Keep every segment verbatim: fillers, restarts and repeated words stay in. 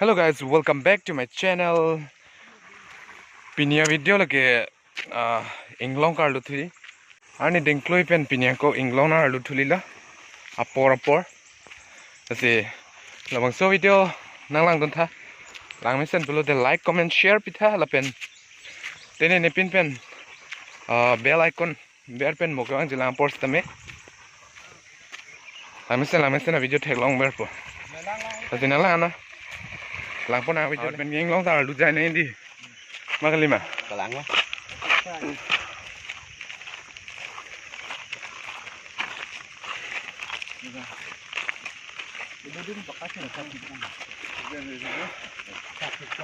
Hello guys, welcome back to my channel. Pini a-video lake, ah, inglong karlu thuli. Arni dingkloi pen pini ako inglong nang arlu thuli la. Apor apor. Lasi labangso video nanglangdun tha. Langmesen pulote like, comment, share pitha lapen. Tene nepin pen, ah, bell icon ber pen mo kevang jilang apor sitame. Langmesen, langmesen a-video theklong berpo. Lasi nanglang ano. Langpon a-video pen inglong ta arlu jai nang di. Ma kali ma? Kalang ma.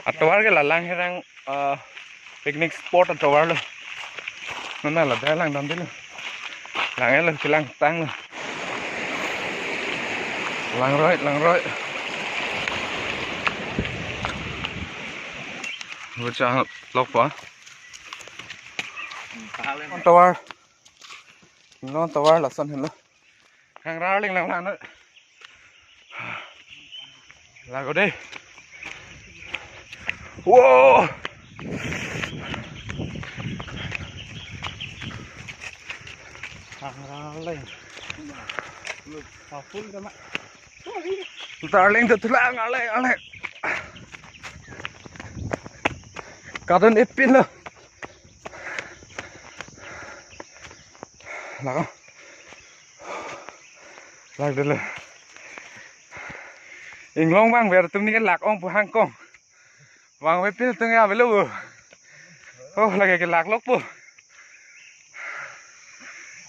Atovar ke la Langherang, ah, picnic spot atovar lo. Nona la dak langdam dilo. Lang-et lo, kelang tanglo. Langroi, langroi. Bochanglokpo. Tovar. Inglong tovar lason henlo. Hangra arleng lang lang noi. Lako dei. Wow. Hangra arleng. Powerful kama. Darling tu tulang arleng, arleng. Kadon epin lo. Lako. Lak dulu. Inglong vangver atum ni ke lak-ong pu hangkong. Vangve pil tung ya belo. Oh, lake ke laklokpo.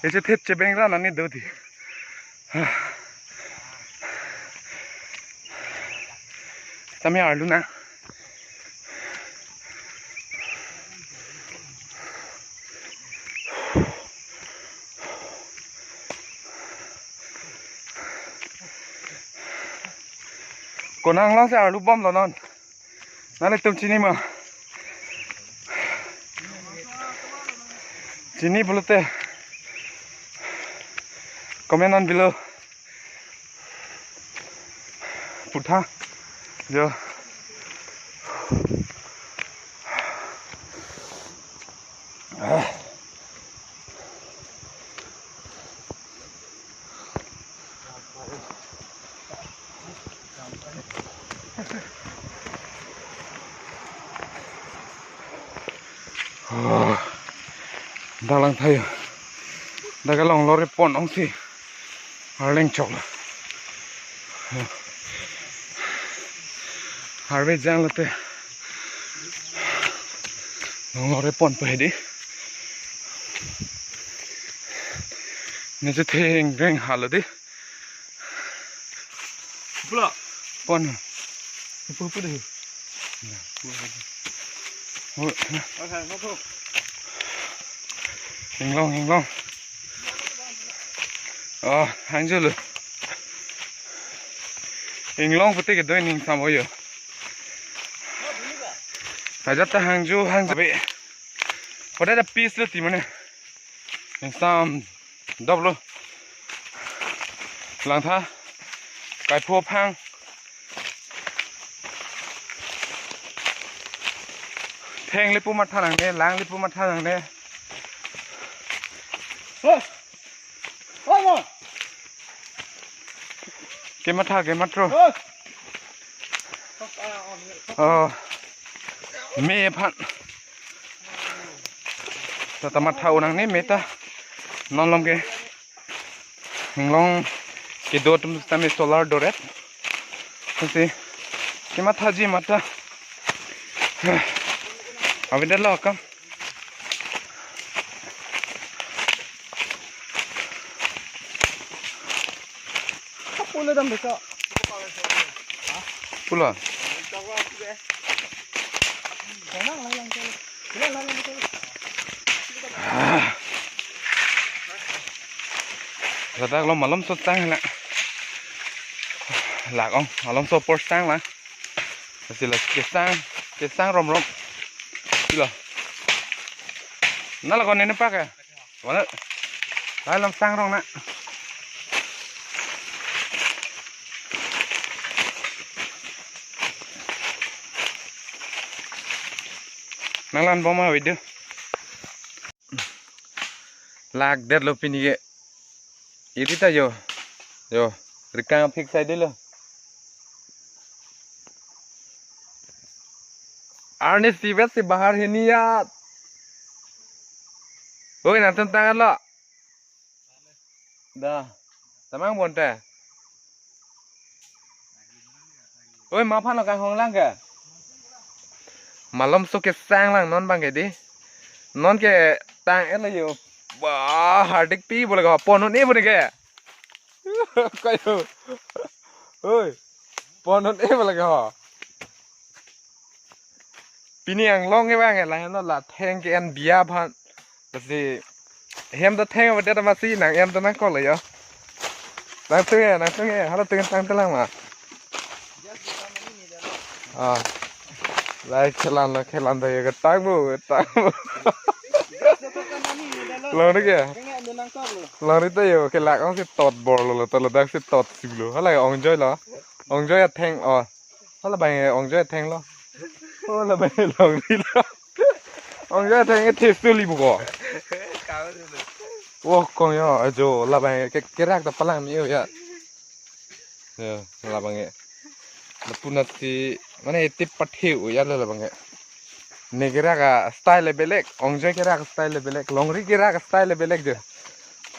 Isi thip chebeng ra nani do di. Tame arlu na. Konang lang si arlu bomlo non. Nanglitum chini ma? Chini pulote comment on below. Putha. Jo. Oh, dalang thayo. Daga long lore pon ong si. Arleng chok lo. Harvest jang lote. Long lore pon pa hedi. Ne je theng reng halo di. Pula. Pon. Pu pu deh. Oh, na. Inglong, inglong. Oh, hangjo lo. Inglong pute kedo ning sam oyo. Ajat ta hangjo, hangjo be. Pada ada piece lo timane. Ning sam dop lo. Langtha. Kaipho phang. Theng le pu matha nangne, lang le pu matha nangne. Oh. Oh, mo. Kematha, kematro. Oh. Oh. Me aphan. Ta, ta matha-o nangne me ta. Non lom ke. Inglong kedo atum sitame solar doret. Kasi kemathaji mata. Avedetlo akam. Pula dam beka. Pula. Ladak lo malom so tang la. Lak-ong, malom so por tang la. Sila kesang, kesang rom rom. Sila. Na la kon ne pak ya? Wala. Lai lam sang rong na. Nanglangbom ma video. Lak det lo pini ke. Iri ta yo. Yo. Rikang fix sai de lo. Arni sibet si bahar hini ya. Oi, nangtum tangan lo. Da. Tamang bonte. Oi, ma phan lo kanghong lang ke. Malom so kesang lang non bang ke di. Non ke tang en lo yo. Wah, hardik pi bole ko pon un-e bole ke. Kayo. Oi. Pon un-e bole ko. Pini anglong ke bang ke lahen lo la theng ke-en bia phan. Lasi hem ta theng avedet amatsi nang-en ta nangkok lo yo. Nangtung e, nangtung e, hala tung tang telang ma. Ah. Lai khelan lo, khelan ta yo ketang bu, ketang bu. Longri ke? Longri ta yo kelak ong si tot bor lo lo, to ladak si tot si lo. Hala ong joi lo. Ong joi atheng o. Hala bang e ong joi atheng lo. Hala bang e longri lo. Ong joi atheng e thes tu li bu ko. Wo kong yo ajo la bang e ke kerak ta palang mi yo ya. Ya, la bang e. Lapu nat si mane tip pathe u ya la bang e. Ne kerak a style belek, ong joi kerak a style belek, longri kerak a style belek je.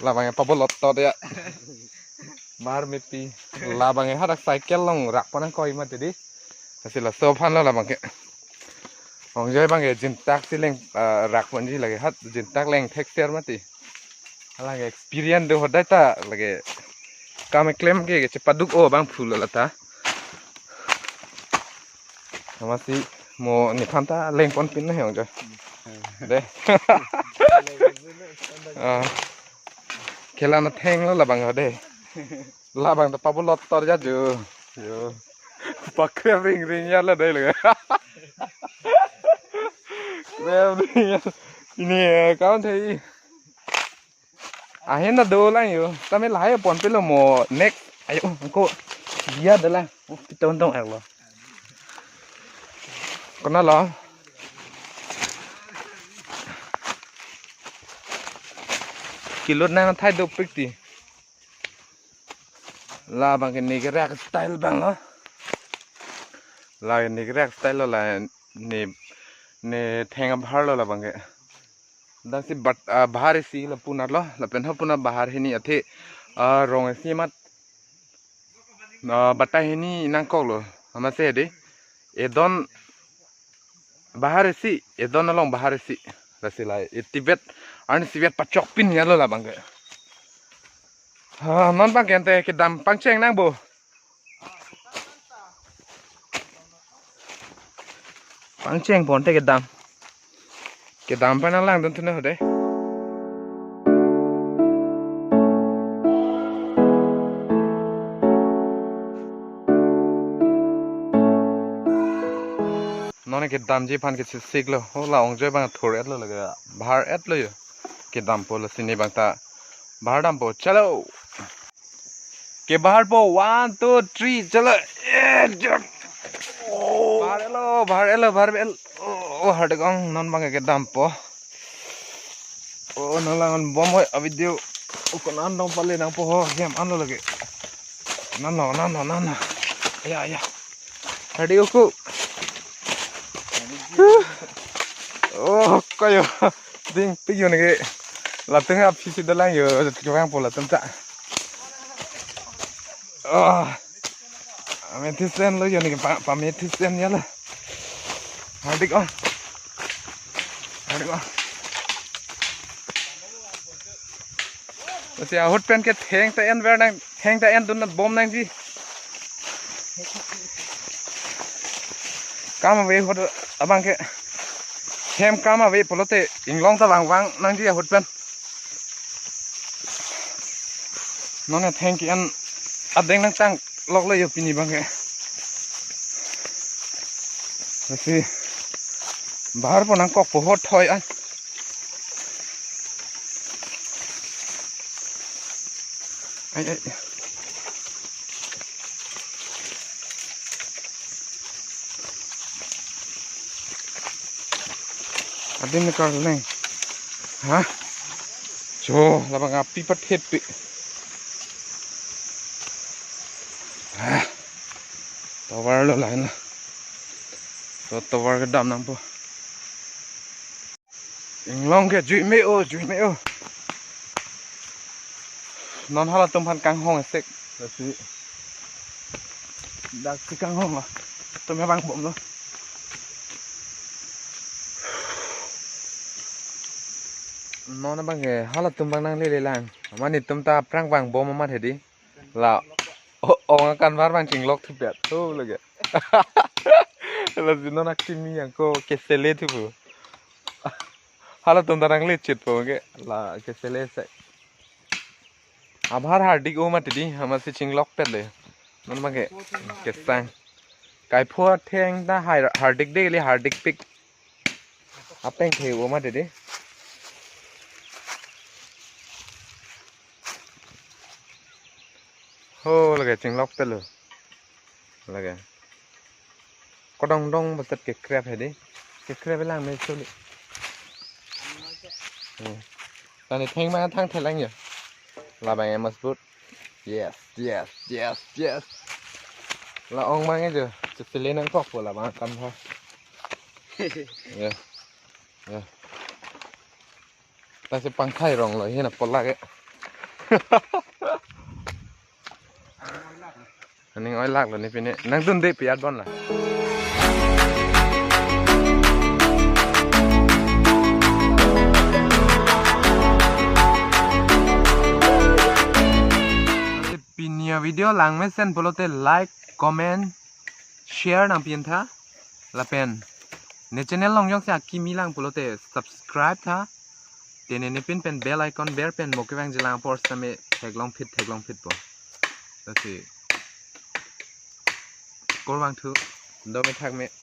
La bang e pabolot tot ya. Mar mepi. La bang e hadak cycle long rak panang koi mati di. Kasi laso phan lo la bang ke. Ong joi bang ke jintak si leng, ah, rak panji lagi hat jintak leng thek ser mati. Hala ke experience do hodai ta lagi kam keklem ke chepaduk o bang phul la ta. Amatsi mo nephan ta leng pon pin na he ong joi. De. Ah. Khelan atheng lo la bang ho de. La bang ta pabolot tot ya jo. Yo. Pakrep ring ring ya la dai le. Krep ring ya. Ini, eh, kawan thei. Ahin na do lang yo. Tame lahai pon pelo mo next. Ayo, ko dia de lang. Oh, kita untung ayo lo. Kena lo. Kilut nang thai dopik ti. La bang ke ne kerak style bang lo. La ne kerak style lo la ne, ne theng abahar lo la bang ke. Dak si bat, ah, bahar isi lapu nat lo, lapen ho puna bahar hini athe, ah, rong isi mat, ah, batai hini nangkok lo. Amatsi de. Edon bahar isi, edon along bahar isi. Lasi la, e Tibet, arni sibet pachok pin ya lo la bang ke. Ah, non bang ke ante kedam pangcheng nang bo. Pangcheng pon te kedam. Kedam pa nang langdun thu na ho de. Non kedamji aphan ke sisik lo. Ho la ong joi bang thur et lo lage. Bahar et lo yo. Kedampo lasi ne bang ta. Bahar dampo. Chalo. Kebahar po, one, two, three, chalo. Eh, jump. Oh. Bahar et lo, bahar et lo, bahar et lo. Oh, oh, hardik ong, non bang kedampo. Oh, nang langbom oi, a video. Oh, ko nang dong pale nangpo ho, hem an lo lagi. Nang no, nang no, nang no. Aya, aya. Hardik uku. Oh, kayo. Ding, pik yo nege. Latung aphi si dalang yo, kevang po latung ta. Oh. Ametisen lo yo nege pa, pametisen ya lo. Hardik ong. Hardik ong. Lasi ahut pen ke theng ta enver nang, theng ta endun bom nangji. Kam ave ahut abang ke. Hem kam ave pulote inglong ta vangvang nangji ahut pen. Non ne theng ke-en adeng nangtang lok lo yo pini bang ke. Lasi bahar po nangkok po hot thoi an. Ai, ai. Adim ne karleng. Ha? Cho, labang api pathet pi. Ha. Tovar lo lain lo. To tovar kedam nangpo. Inglong ke jui me o, jui me o. Non halatum aphan kanghong sek. Lasi. Dak si kanghong lo. Tum ya bang bom lo. Non abang ke halatum abang nanglele lang. Amat netum ta aphrang bang bom amat hedi. La o-, ong akanvar abang chinglok thupet. Ho lage. Lasi non akimi yang ko kesele thupo. Halatum ta nangle chitpo ke. La kesele sek. Abhar hardik o mati di, amatsi chinglokpet le. Non abang ke kesang. Kaipho atheng ta har-, hardik de le hardik pik. Apeng the o mati di. Ho lage chinglokpet lo. Lage. Kodong dong baset kekrep hedi. Kekrep lang me suli. Hmm. Tani theng ma thang thelang ya. Labang emas but. Yes, yes, yes, yes. La ong mang aja. Chetele nangkok po labang akanvar. Ya. Ya. Lasi pangthai rong lo hina polak ke. Aning oi lak lo ne pine. Nangdunde pi at bon la. Lasi pini avideo langmesen pulote like, comment, share nangpi-en tha. Lapen ne channel along jongsi akimi lang pulote subscribe tha. Tene ne pin pen bell icon ber pen mo kevangji lang apor sitame theklongphit theklongphit po. Lasi kurvangthu, dome thakme.